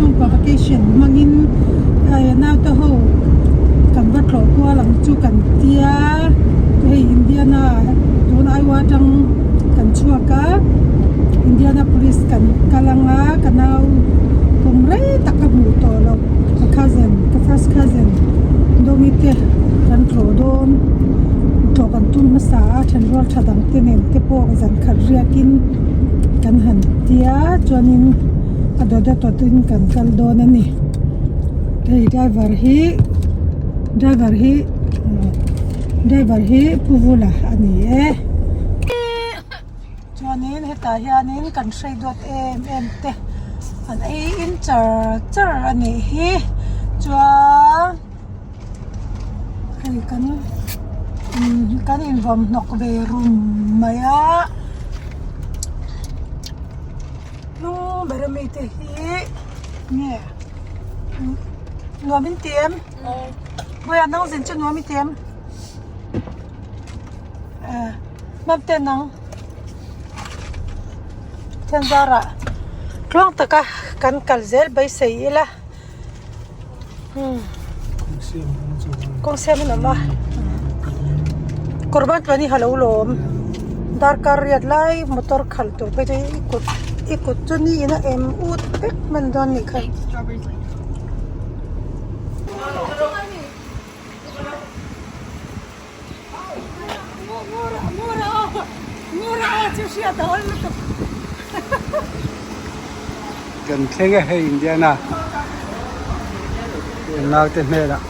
chhungkua vacation hmangin naute ho kan va tlawh kual ang chu kan tia hei Indiana tun Iowa atang kan chhuak a Indianapolis kan kal ang a ka nau kum rei tak ka hmuh tawh loh ka cousin ka first cousin Dawngi te kan tlawh dawn tlawh kan tum hmasa a thenrual tha dang te nen te pawh zan khat riakin kan han tia chuanin a dawt a tawtin kan kal dawn a ni hei driver hi driver hi driver hi pu vula a ni e chuanin hetah hianin kan hrei dawt em em te an ei in char char a nih hi chuan hei kan kan invawm hnawk ve rum mai a hnung ber ami te hi nge nuam in ti em vawiah nang zin chu nuam i ti em eh hmam te nang thian zarah tluang taka kan kal zel beisei ila. Kawng siam an awm a kawr ban tluan hi alo lawm darkar riat lai motor khalh tur phei chu i kut i kut chu ni in a em ut vek hman dawn a nih kha. Kan thleng a hei Indiana naute hmelah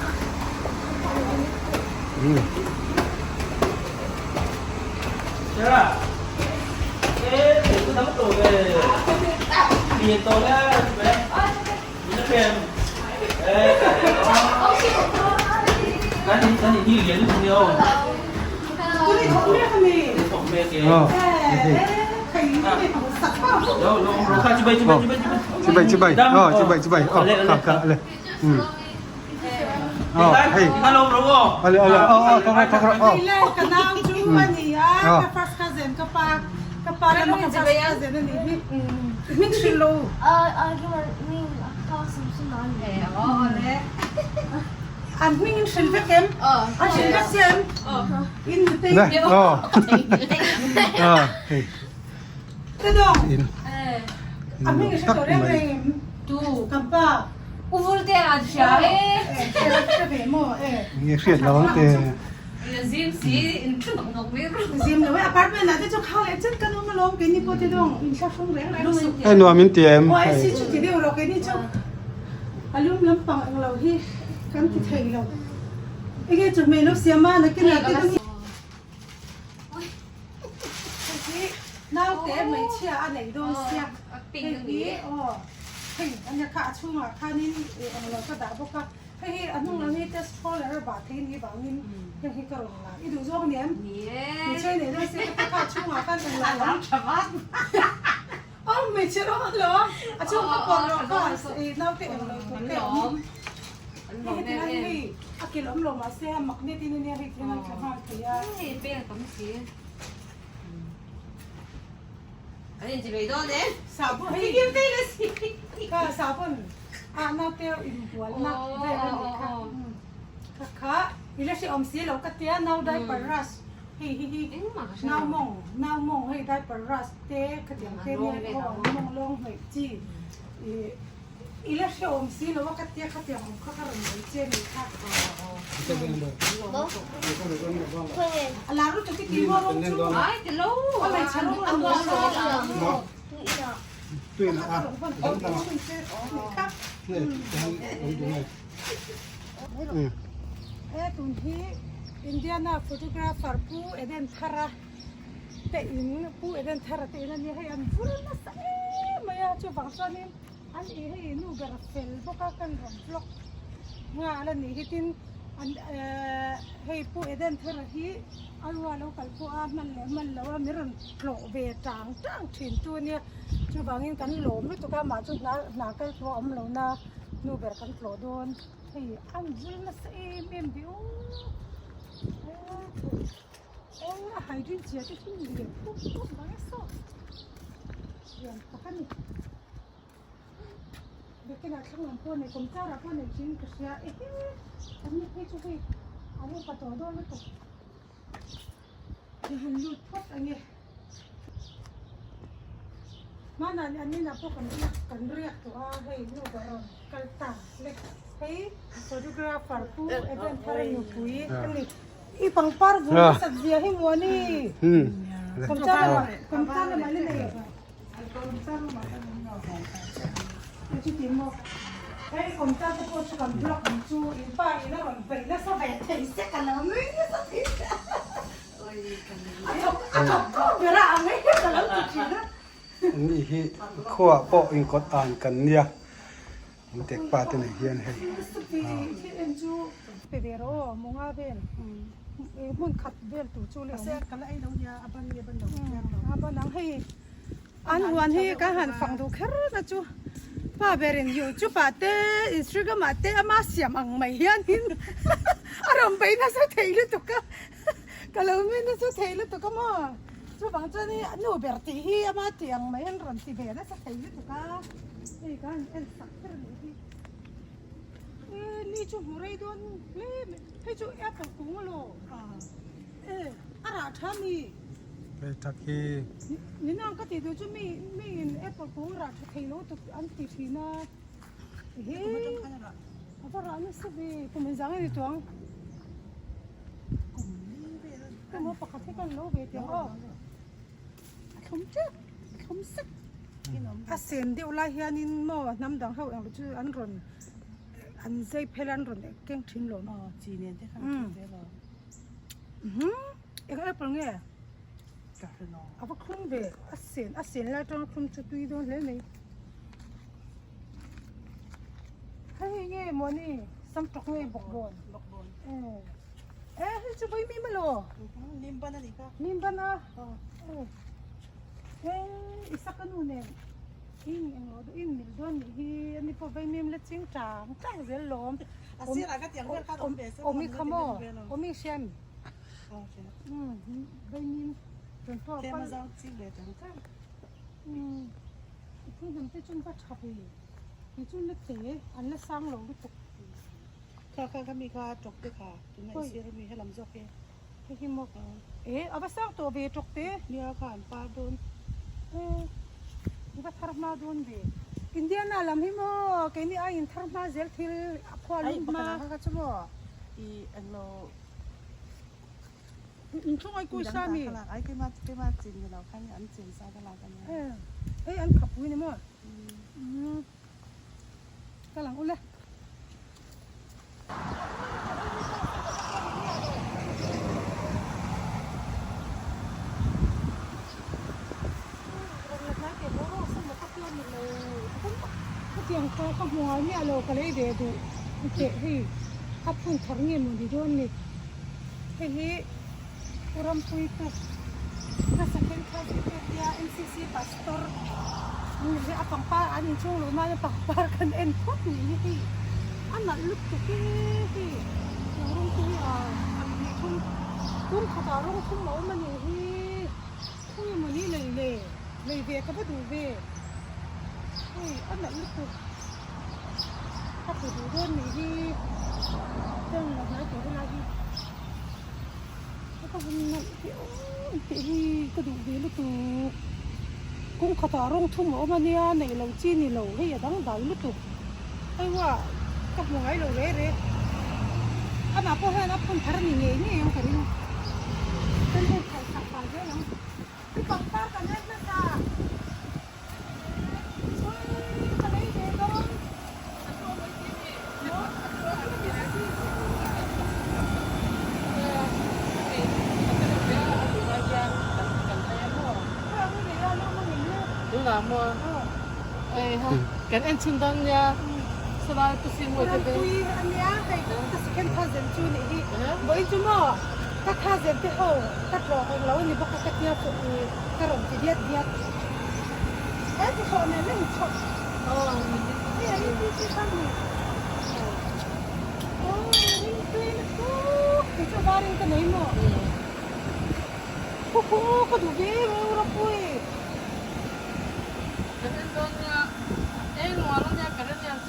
Chibai chibai oh chibai chibai oh kha kha ale oh hey ale ale oh oh thok thok oh ka nau chu ani a ka first cousin ka pa ka pa lama ka first cousin ani hi hming hrilh lo An hming in hrilh vek em? An hrilh vek che em? In nutei Oh. Ah, hei. Te dawng. In. A hming in hre tawh reng reng em? Tu. Kan pa. U Vulte an hria e. Hre ve maw e. Nge hriat lo ang te. Zim si in thu nok nok mai ru. Zim lo e apartment ah te chu kha leh chet kan awm alawm keini pawh te dawng in thlahrung reng reng suh. Hei nuam in ti em? Aw AC chu ti deuh rawh keini chu a lum lampang ang lo hi kan ti thei lo. Enge chawhmeh lo siam a nakin ah te dawng hei hi naute hmeichhia a neih dawn sia hei hi aw hei ania kha a chhungah khanin eng lo ka dah bawk a. Hei hi a hnung lam hi test roller a bah thei ni vangin heng hi ka rawn la. I duh zawk aniang? Ni e. Hmeichhe nei dawn se ka kha chhungah khan eng lo ang. Aw hmeichhe rawng a lo. A chhung ka pawrh rawh kha i naute eng lo tur te awm. Hei heti lai hi hei a kilh awm lo mahse a magnet in ania hei tihian an tla nghal thei a. Hei peng a tam si. An inchivei dawn e. Sabun hei. Kha sabun. Ah naute inbualna vel a nih kha kha kha i la hrehawm si lo ka tia nau diaper rush hei hi hi nau mawng nau mawng hei diaper rush te khatiang te nia aw mawng lawng hnaih chi ih i la hrehawm si lo a ka tia khatiang awm kha ka rawn nei che a nih kha a lar lutuk i tih maw rawng chu a hmeichhe rawng a lar. Tuina a dang dang a He tun hi Indiana photographer Pu Eden Thara te in Pu Eden Thara te in a nia hei an vur nasa em mai a chuvang chuanin an ih hei nu ber a fel bawk a kan rawn vlog nghal a nih hi tin an ehh hei Pu Eden Thara hi a rual lo kal pawh a hman leh hman lo a min rawn tlawh ve tang tang thin tu a nia. Chuvangin kan lawm lutuk a mah chu hna hna kal pawh a awm lo na nu ber kan tlawh dawn hei an zul nasa em em ve aw aw a hydrin chhia te chu lian puk puk mai a saw lian tak a ni biakin ah. a thlang lam pawh a nei kawmchar ah pawh a nei thin ka hria ehe an ni phei chu hei an upa tawh dawn lutuk ka han lut phawt ang e hmanah an inah pawh kan kan riak tawh a hei nu ber rawn kal ta lek hei photographer pu Eden thar a nupui a ni i pangpar vur nasat zia hi maw ni kawmchar lamah kawmchar lamah la nei Chuti maw hei kawmchar te pawh chu kan block ang chu in pa in a rawn vei nasa ve thei se ka lo nui nasa thei se a thawk a thawk tu ber a ang e ka lo ti thin a. Ni hi khuaah pawh inkawt an kan nia intek pa te nei hian hei. Thil en chu pe ve rawh aw mawnga vel hmun khat vel tur chu le awm. Ka la ei lo nia a ban nge ban lo a ban ang hei an huan hi ka han fang duh kher na chu pa berin youtube ah te instagram ah te ama siam ang mai hianin a rawn bei nasa thei lutuk a ka lo nui nasa thei lutuk a maw chuvang chuan hei nu ber tih hi ama tih ang mai hian rawn ti ve nasa thei lutuk a hei ka han en sak kher a nih hi e ni chu hmu rei dawn hle mai hei chu apple kung alaw e a rah tha mi. Hei tak hi. Ni nang ka tih duh chu mi mi in apple kung rah tha thei lo tuk an ti thin a he a va rah nasa ve kum engzah nge ni chuang emaw pakhat hi ka lo ve teh aw a thlum tep a thlum sek a sen deuh lai hianin maw hnam dang ho englo chu an rawn an zai phel a an rawn keng thin lawm Eng apple nge? A va thlum ve, a sen a sen lai atanga thlum chu tui dawn hle mai. Hei nge mawni sam tawk nge bawkbawn? Bawkbawn. E hei chu vawi mi maw? Nimban a ni kha. Nimban a? E i sak a nu nen in englo duh in mil dawn nih hi ani pawh vawi mim la ching tang tang zel lawm. A sirah ka tiang vel khan awm ve se. Awmi kha maw? Awmi hriam. Kha kha kha mi kha tawk te kha tuna i sir ami helam zawk e. Hei hi maw e a va sang tawh ve tawk te. Nia kha an par dawn. I va thar hma dawn ve. Indiana lam hi maw keini aiin thar hma zel thil a khual lum hma. Ai pakhat ah kha kha chu maw i englo. Inchhung ai kui sa mi. Ai keima keima chin ni lo khan an chin sa ka lak ania. Hei an khap pui ni maw. Ka lang ule. Hetiang kha ka hmu ngai miah lo ka lei ve duh teh hei a phun thar nge maw ni dawn ni hei hi Pu Rampui te ka second cousin te tia NCC pastor an ni hi a pangpar an inchhung luh hma hian pangpar kan en phawt nih hi hei a nalh lutuk e hei tiang rawng te hi a hnih thum tum khatah rawng thum a awm a nih hi khawnge maw ni lei le lei ve ka va duh ve hei a nalh lutuk ka ti duh dawn nih hi chuan la hnai tawh helai hi. Ka han nalh teh awm teh hi ka duh ve lutuk kawng khatah rawng thum a awm ania neih loh chi ni lo hei a dang dai lutuk aiwa ka hmu ngai lo re re amah pawh hian a phun thar a ni ngei ngei ang ka ring kan en khalh sak pah zel ang i pangpar kan en hmasa ui ka lei ve dawn. Kan en chhun dawn nia salai pu sing mawi te pui ania hei ka second cousin chu nih hi vawiin chu maw ka cousin te ho ka tlawh reng lo ani bawk a ka tia chu ka rawn ti diat diat he ti thawh nen a inchhawp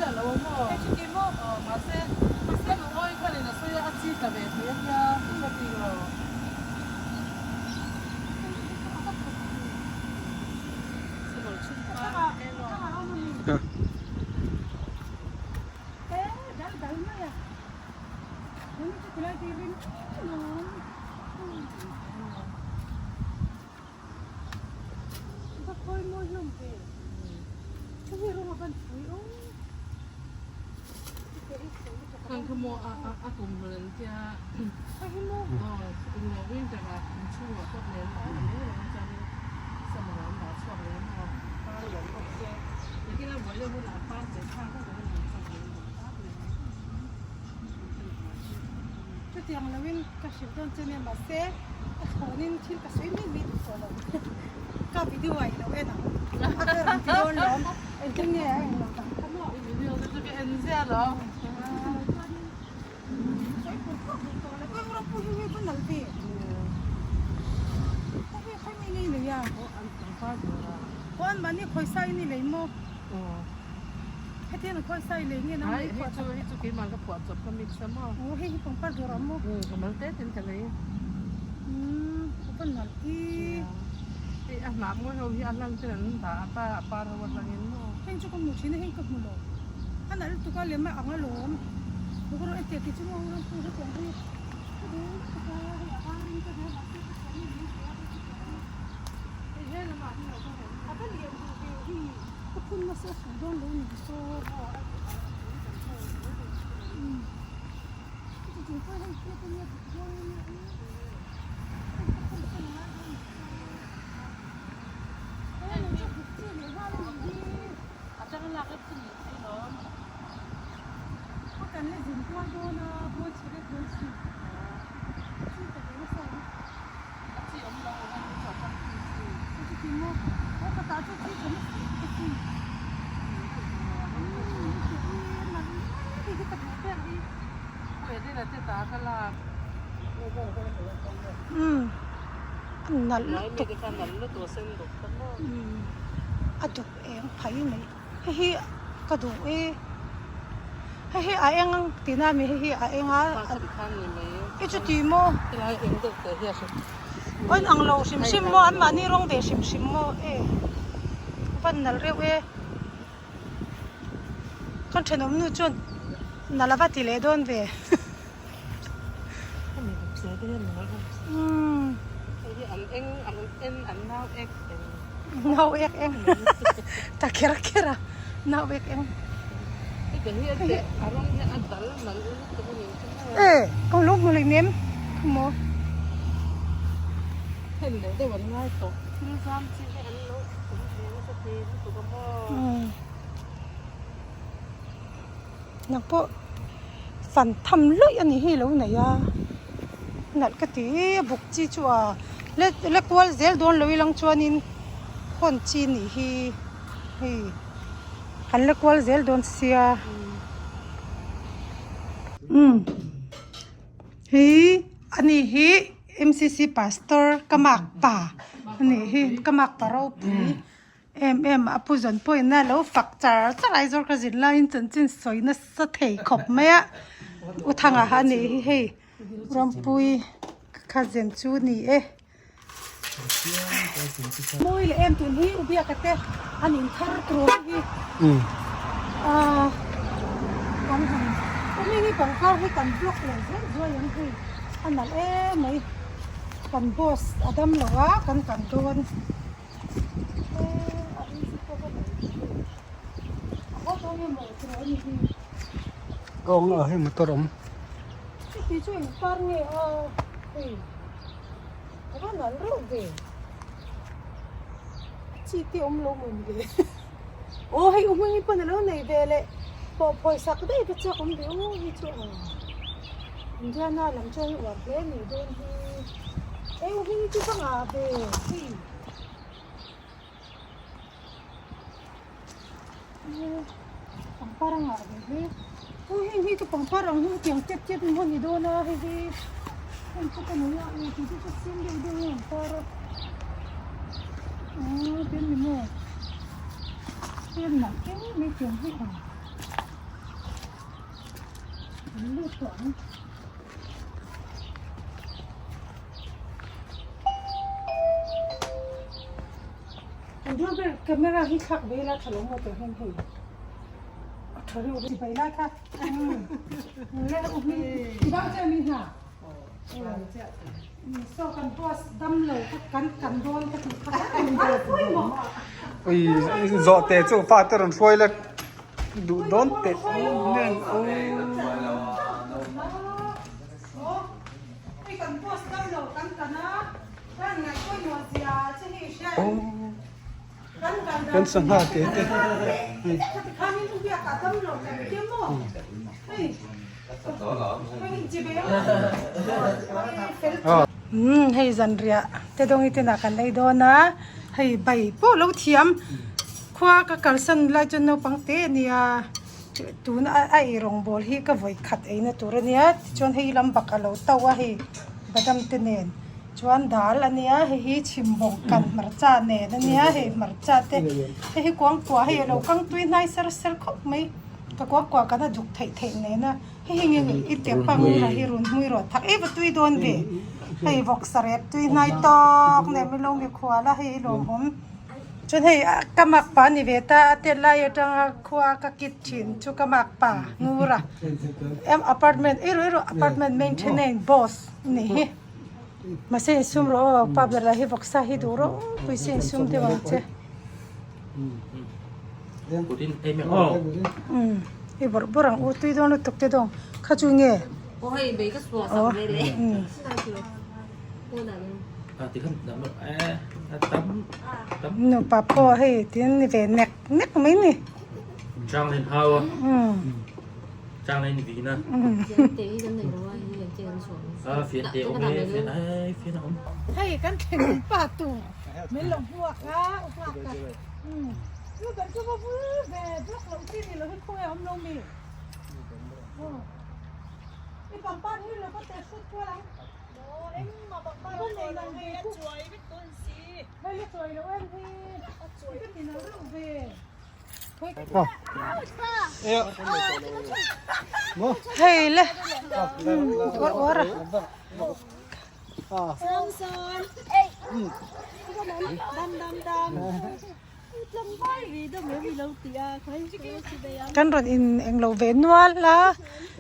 chiah lo a maw? Hei chuti maw? Aw mahse ka lungawi khan in a sawi a, a chi tla ve thei a nia ka ti lo. A kum hlun an tia eng lo winter ah kum chhungah pawh nen a awm mai lo chuanin summer ah an dah chhuak leh a maw par lian bawk se nikin a buai deuh hunah a par cheh thlak vek ang a nih chuan an duh tak mai ang. Chutiang loin ka hrilh dawn che nia mahse a thlawnin thil ka sawi mai mai duh tawh lo ka video ah i lo en ang a ka rawn ti dawn lawm engtin nge a eng lo dang kha maw. I video te chu ka en ziah lo. Hei chu keimah ka phuah chawp ka mix a maw. Ka mal te ten ka nei. Hei a hnah mawi ho hi a hlang ten an dah a pa a par ho a hlangin maw. A nalh lutuk a lem a ang alawm bawk erawh hetiang chu maw ram pui hetiang hi ka duh lutuk a hei a var in ka duh a mahse ka thiam in min pe a hei chutiang hi hei he lamah hi lo ka rawn a va lian duh ve hi ka phun nasa a fuh dawn lo ni saw chuti chung pawh hei hriat ania dik dawn ania hei ka phun phun a ngai dawn ni saw hei chu buk chi leh nghal a nih hi. A tang lak e phun leh thei lawm. Ka kan la zin kual dawn a, bawi chhe vek dawn si. Chi ta ve nasa ang. A chi awm lo ang a ni chu a tang phun chi. Ka chu ti maw? Aw ka tah chu chi ta nasa ka ti. Umm ti hi nalh mai hi hi ka duh ber hi. Pu Edena te ta ka lak. Umm nalh lutuk. Mai mi te kha nalh lutuk a sen duk ta maw. Umm a duk. Eng phai mai hei hi ka duh e hei hi a eng ang tihna ami hei hi a eng a i chuti maw aw in ang lo hrim hrim maw an mahni rawng ve hrim hrim maw e a van nalh reuh e kan thenawm nu chuan nalh a va ti leh dawn ve. Nau ek eng ta kher kher a nau ek eng e ka lo hmu leh nem maw Nang pawh fan tham luih a nih hi lo nei a nalh ka ti a buk chi chu a la kual zel dawn lo ilang chuanin hawn chi nih hi hei kan la kual zel dawn sia umm hei a ni hi M_C_C pastor ka makpa a nih hi ka makpa ropui. Em em a pu zawn pawhin a lo fak char char a Aizawl ka zin laiin chanchin sawi nasa thei khawp mai a U Thanga a nih hi hei Rampui cousin chu ni e. Mawi leh em tun hi U Biaka te an inthar tur hi aaa kan han U Hmingi pangpar hi kan block leh zel zuai ang hei a nalh em mai kan boss a dam lo a kan kan dawn. Kawng ah hei motor awm. Pangpar ang ah ve hi aw heng hi chu pangpar ang hi tiang chet chet maw ni dawn a hei hi heng chu ka nei a eng tih te chu sen deuh deuh in an par a aw tiang ni maw sen nalh em mai tiang hi ang. Kan lut tawh ang. Kan doorbell camera hi thlak ve ila tha lo maw teh hian hei a tha reuh ve chibai lai kha le u hming i bang che mi hna saw kan post dam lo kha kan kan dawn ka tih kha Ui zawh te chu fa te rawn hruai la duh dawn teh nen aw. Kan sangha te te Umm hei zanriah te dawngi te nah kan ei dawn a hei bai pawh lo thiam khua ka kalsan lai chuan naupang te a nia tuna a ei rawngbawl hi ka vawi khat eina tur a nia tichuan hei lam bak a lo to a hei badam te nen. Chuan dal a nia hei hi chhimbawk kan hmarcha nen a nia hei hmarcha te hei hi kuangkuah hei a lo kang tui hnai ser ser khawp mai ka kuangkuah kan a duk theih theih nen a hei hi nge i tep ang ura hi run hmui rawh thak ei va tui dawn ve hei vawksa rep tui hnai tawk nen min lo mikhual a hei hi lawmawm chuan hei ka makpa a ni ve ta a tet lai atanga khua ka kit thin chu ka makpa ngura apartment eiru eiru apartment maintenance boss a ni hi. Mahse insum rawh aw, pa ber lah hi vawksa hi duh rawh pawisa insum deuh ang che. Umm i bawrh bawrh ang u tui dawn lutuk te dawng kha chu nge aw umm. Nupa pawh hei tin ni ve nek nek mai ni. Umm. Hei kan thleng pa tur min lo hmuak a u hmuak a chu ber chu va vul ve block lo chi ni lo hi khawnge awm lo mi i pangpar hi lo ka teh hrut kual ang hei la chuai lo em hi ka ti lo reuh ve. Hei le uar uar a kan rawn in englo ve nual a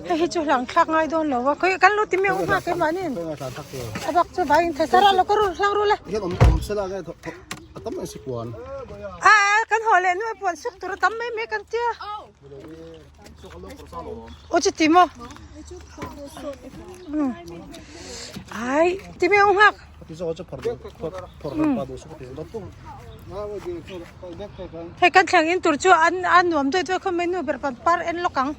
hei hi chu hlang thlak ngai dawn lo a khawi kan lo ti miau nghak keimahni a bak chu vai in thei sar a lo ka rul hlang rul e. A kan haw leh nuai puan suk tur a tam mai mai kan tia. Aw chu ti maw? Ai ti mai ang nghak. Hei kan thleng in tur chu an a nuam deuh deuh khaw mai nu ber pan par en lawk ang.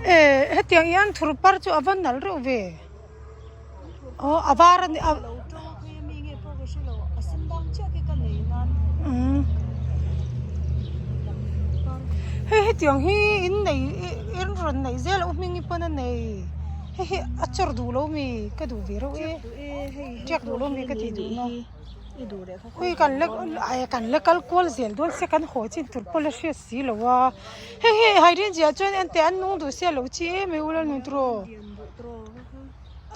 Eh hetiang hian thur par chu a va nalh reuh ve aw a var a ni a umm hei hetiang hi in nei in rawn neih zel a u hming pawn a nei hei hi a chawr duh lo mi ka duh ve reuh e tiak duh lo mi ka tih duh na. Ui kan la ai kan la kal kual zel dawn se kan haw chin tur pawh la hriat si lo a hei hei hydrangeaah chuan en teh an nung duh sia lo chi em em ula nun tawh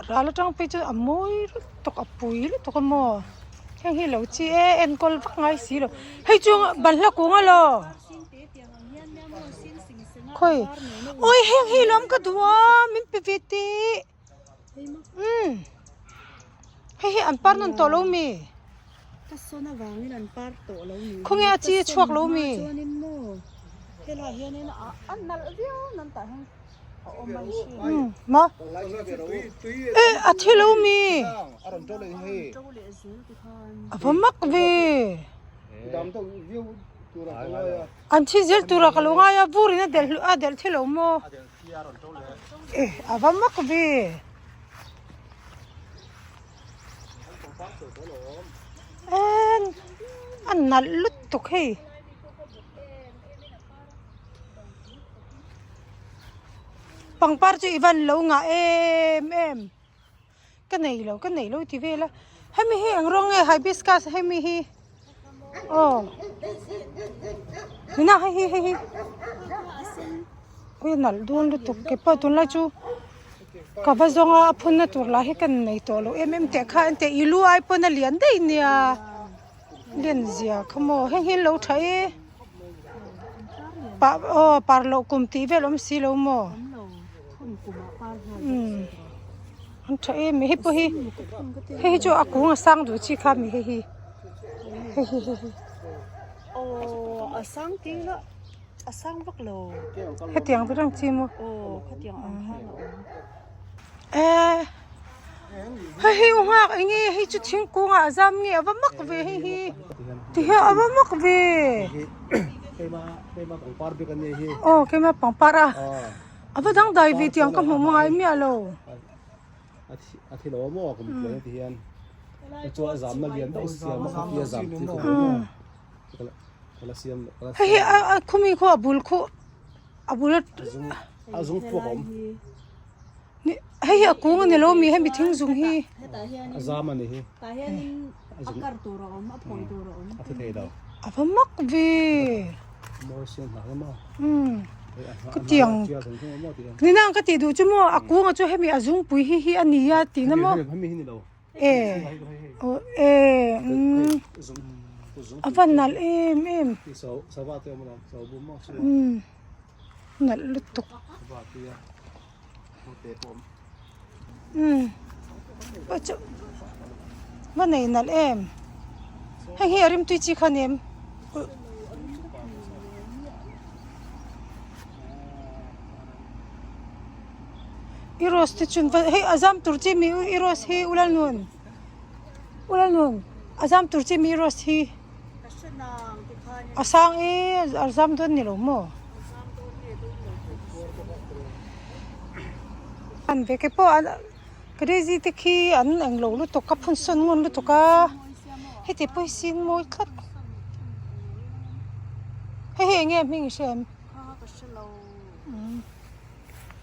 ral atang phei chuan a mawi lutuk a pui lutuk a maw heng hi lo chi e enkawl vak ngai si lo hei chu balhla kung alaw khawi awi heng hi lawm ka duh a min pe ve teh. Umm hei hi an par nawn tawh lo mi? Ka sawn avangin an par tawh lo ni. Khawnge a chi a chhuak lo mi? Chuanin maw helaiah hianin a nalh viau nan tah hian a awm a i hria. Umm maw eh a thi lo mi? A va mak ve. An thi zel tura ka lo ngai a vur in a delh a delh thi lo maw? Eh a va mak ve. En a nalh lutuk hei. Pangpar chu i van lo ngah em em. Ka nei lo ka nei lo ti vel a. Hemi hi eng rawng nge hibiscus hemi hi. Aw. Nina hei hi hei hi. Ui nalh dawn lutuk ke pawh tunlai chu ka va zawng a a phunna tur lah hi ka nei tawh lo em em teh kha enteh i lu ai pawn a lian daih nia len zia kha maw heng hi an lo tha e pah aw par loh kum tih vel awm si lo maw umm an tha em mai hei pawh hi hei hi chu a kung a sang duh chi kha mi hei hi hei hi hei hi. Aw a sang tih lah. A sang vak lo. Hetiang te reng chi maw? Aw, khatiang ang khan a awm. Eh, hei hi u nghak eng nge hei chu thingkung ah a zam nge a va mak ve hei hi. Ti hian a va mak ve. Keima keima pangpar bik a nia hi. Aw, keima pangpar a. A va dangdai ve tiang ka hmuh ngai miah lo. A thi lo a maw kum tluan ti hian. Chu a zamna lian deuh siam a khatia zam chi ka hmu maw. Hei hi a khumi khu a bul khu a bul a zung puak a awm hei hi a kung a ni lo mi hemi thing zung hi a zam a ni hi tah hianin a kar tur a awm a phawi tur a awm a thi thei lo a va mak ve mawi siam hnah emaw ka tiang ni nang ka tih duh chu maw a kung a chu hemi a zungpui hi hi a ni a tihna maw hemi hi ni lo E aw e umm a va nalh em em umm nalh lutuk umm pawh chu va nei nalh em hei hi a rimtui chi kha a ni em. I rose te chun va hei a zam tur chi mi i rose hi u lalnun u lalnun a zam tur chi mi i rose hi a sang e a zam dawn ni lo maw an ve ke pawh an crazy te khi an englo lutuk a phun sawn ngun lutuk a heti pawh hi sin mawi tlat hei hi enge hming i hria em.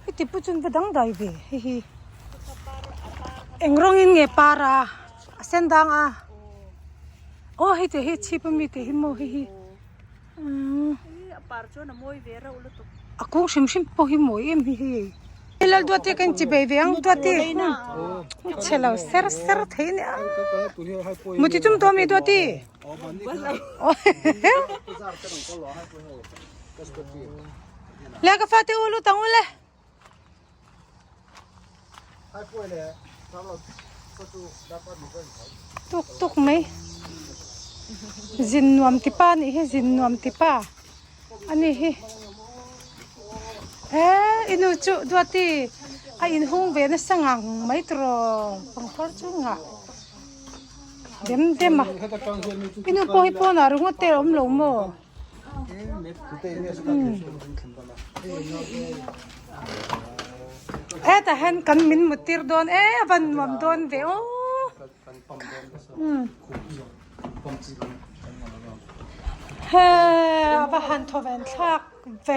Heti pawh chuan va dangdai ve hei hi eng rawngin nge par a a sen dang a aw hei te hi chhip ami te hi maw hei hi umm a kung hrim hrim pawh hi mawi em hei hi Lalduati ka inchibei ve ang Duati chhe lo ser ser thei a nia muti tum tawh ami Duati. Le ka fate u lut ang u le. Tuk tuk mai. Zin nuam ti pa nih hi zin nuam ti pa ani hi. Eh inu chu duati a in hung ve nasa ngang mai tawh pangpar chu ngah. Dem dem a inu pawh hi pawnah ringawt te a awm lo maw. Hetah hian kan min mut tir dawn e a van nuam dawn ve aw he a va han thaw ven thlak ve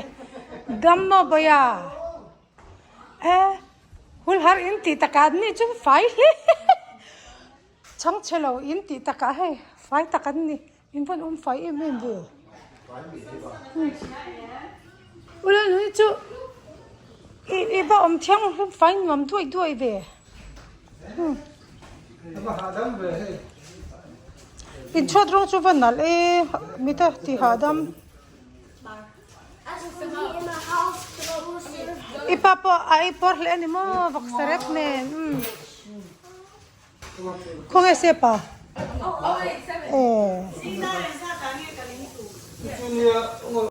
dam maw bawia e hul har in tih takah an ni chu fai hle chhangchhe lo in tih takah hei fai tak an ni. In vawn awm fai em em ve. Ula nui chu i i va awm thiang hlum fai nuam duai duai ve. In chhuat rawng chu va nalh e mita ti hahdam. I pa pawh a ei pawr hle a ni maw vawksa rep nen. Khawnge sepa? Aw.